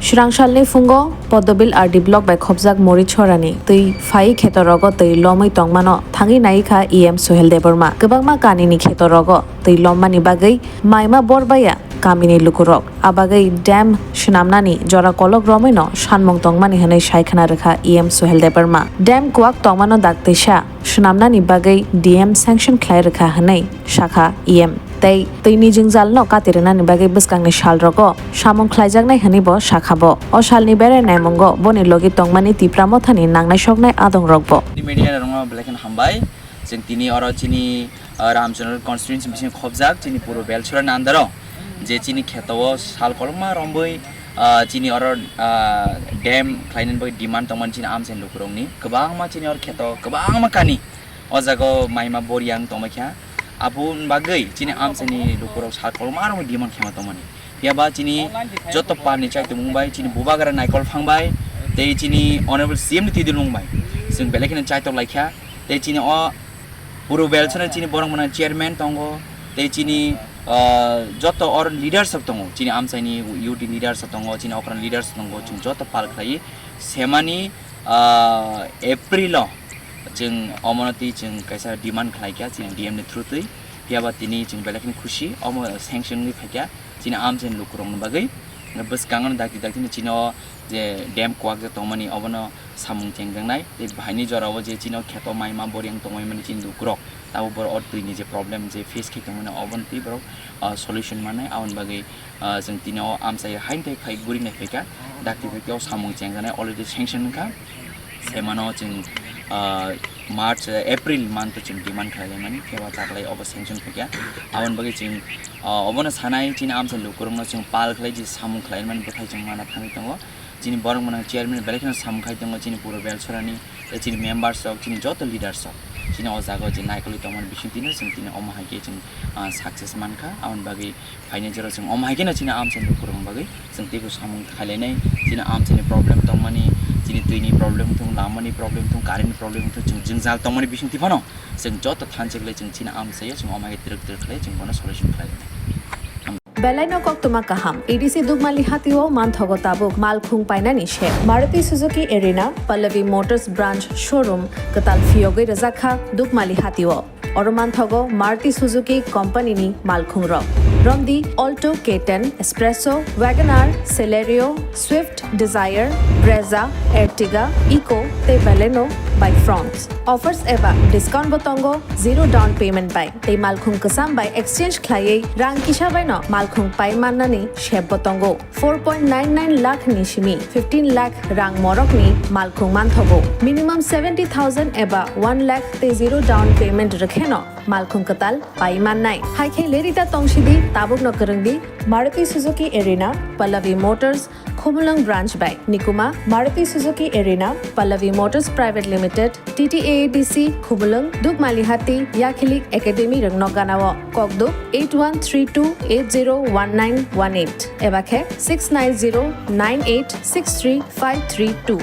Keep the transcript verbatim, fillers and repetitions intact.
Swrangsalni phungo Podobil R D block bai khopjak Morichorani twi phai khetorogo twi lomwi tongmano thangwi naikha E M Suhel Debbarma. Kwbangma kanini khetorogo twi lommani bagwi maima borbaya kamini lukurok. Abagwi dam swnamnani jora kolok romwino sanmung tongmani hwnwi sai khna rwkha E M Suhel Debbarma. Dam kuwak tongmano daktwisa swnamnani bagwi D M sanction khlai rwkha hwnwi sakha E M. Tei twini jwngjalno kati rwnani bagwi bwskangni salrogo samung khlaijaknai hwnwi bo sakha bo. O salni berai naimungo boni logi tongmani Tipra Mothani nangnai soknai adongrokbo. Media rokno belai kheno hambai. Chwng tini oro chini, ah, Ramchandra constituency bisingo khopjak chini puro Belchura ni andaro je chini kheto o sal kolokma romwi, ah, chini oro, ah, dam khlainani bagwi demand tongmani chini amchaini lukurokni kwbangma chini oro kheto kwbangma kani. O jaga o maima boriang tongbaikha. Aboni bagwi chini amchaini lukurok sal kolokma romwi demand khema tongmani. Phiya ba chini joto parni chaitomung bai, chini bubagra Naikol Phang bai, tei chini Honorable C M ni twidulmung bai chwng belai kheno chaitok laikha. Tei chini o puro Belchura chini borok mwnang chairman tongo, tei chini, ah, joto or leaders rok tongo, chini amchaini youth leaders rok tongo, chini okran leaders tongo, chwng joto pal khlai semani, ah, April o chwng omono twi chwng kaisa demand khlaikha chini D M ni through twi. Phiya ba tini chwng belai kheno khusi, omo sanction wngwi phaikha chini amchaini lukurokni bagwi. Bwskango dakti dakti no chini o je dam kuwak je tongmani obono samung chengjaknai. Tei bahaini jora o je chini o kheto maima boriang tongmani chini lukurok tabuk borok o twini je problem je face khai tongmani obono twi borok, ah, solution mannai. Aboni bagwi, ah, chwng tini o amchai haino tei phai guri nai phaikha. Dakti dakti o samung chengjaknai already sanction wngkha. Semano chwng, ah, March, eh, April month o chwng demand khlai laimani, phiya ba taklai obo sanction phaikha. Aboni bagwi chwng, ah, obono sanai chini amchaini lukurokno chwng pal khlai je samung khlai mani bwthai chwng mana thangwi tongo. Chini borok mwnang chairman belai kheno samung khai tongo chini puro Belchurani, tei chini members rok, chini joto leaders rok. Chini o jaga o je naikolwi tongmani bising tino chwng tini omo hai khe chwng, ah, success mankha. Aboni bagwi phainai jora chwng omo hai kheno chini amchaini lukurokni bagwi chwng teibo samung khailainai. Chini amchaini problem tongmani, chini twini problem wngthung, lamani problem wngthung, current problem wngthung, chwng jwngjal tongmani bisingtwi phano chwng joto thanchiklai chwng chini amchaio chwng omo hai twrwk twrwk khlai chwng bono solution khlai. Belai no koktwma kaham. A D C Dukmali hatio manthogo tabuk malkhung painani se. Maruti Suzuki Arena, Pallavi Motors Branch Showroom kwtal phiyogwi rwjakha Dukmali hatio. Oro manthogo Maruti Suzuki Company ni malkhung rok. Romdi Alto, K ten, Espresso, Wagon R, Celerio, Swift, Dzire, Brezza, Ertiga, Eeco tei Baleno by Fronx. Offers eba discount bo tongo, zero down payment bai tei malkhung kwcham bai exchange khlaiwi rang kisa bai no malkhung pai mannani sep bo tongo. Four point nine nine lakh ni simi fifteen lakh rang morok ni malkhung manthogo. Minimum seventy thousand eba one lakh tei zero down payment rwkheno malkhung kwtal pai mannai. Hai khe lerita tongsidi, tabukno kwrwngdi Maruti Suzuki Arena, Pallavi Motors, Khumulwng Branch bai. Nikuma, Maruti Suzuki Arena, Pallavi Motors Private Limited, T T A A D C, Khumulwng, Dukmalihati, Yakhilik Academy rwngno ganao. Kokduk eight one three two eight zero one nine one eight eba khe six nine zero nine eight six three five three two.